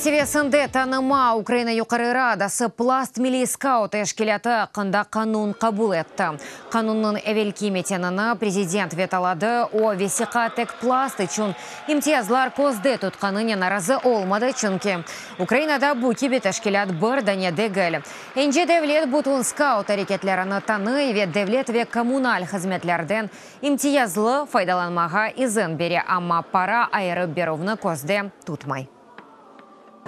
Devlet seviyesinde tanıma Ukraina Yuqarı Radası Plast milliy skaut teşkilâtı aqqında qanun qabul etti. Qanunnıñ evelki metinini prezident vetoladı, o, vesiqa tek Plast içün imtiyazlar közde tutqanınen razı olmadı, çünki Ukrainada bu kibi teşkilât bir dane degil. Ence devlet bütün skaut areketlerini tanıy ve devlet ve kommunal hızmetlerden imtiyazlı faydalanmağa izin bere, amma para ayırıp berüvni közde tutmay.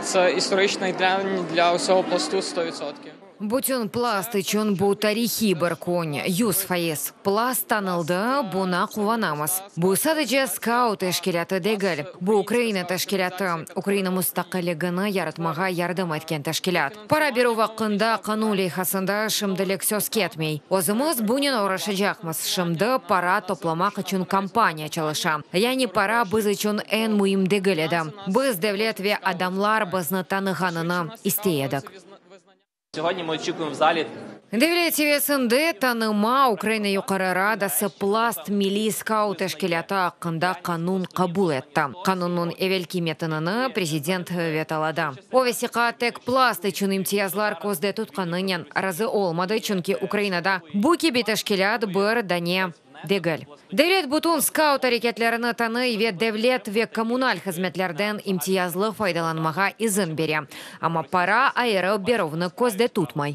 Це історичний день для усього Пласту 100%. Bütün Plast içün bu tarihiy bir kün, 100%. Plast tanıldı, buña quvanamız. Bu sadece skaut teşkilâtı degil, bu Ukraina teşkilâtı, Ukraina mustaqilligini yaratmağa yardım etken teşkilât. Para berüv aqqında qanun leyhasında şimdilik söz ketmey. Özümiz bunen oğraşacaqmız. Şimdi para toplamaq içün kampaniya çalışa. Yani para biz içün eñ müim degil edi. Biz devlet ve adamlar bizni tanığanını istey edik. Сьогодні ми очікуємо в залі Devlet seviyesinde tanıma Ukraina Yuqarı Radası Plast milliy skaut teşkilâtı aqqında qanun qabul etti. Qanunnıñ evelki metinini prezident vetoladı. O, vesiqa tek Plast içün imtiyazlar közde tutqanınen razı olmadı, çünki Ukrainada bu kibi teşkilât bir dane degil. Devlet bütün skaut areketlerini tanıy ve devlet ve kommunal hızmetlerden imtiyazlı faydalanmağa izin bere. Amma para ayırıp berüvni közde tutmay.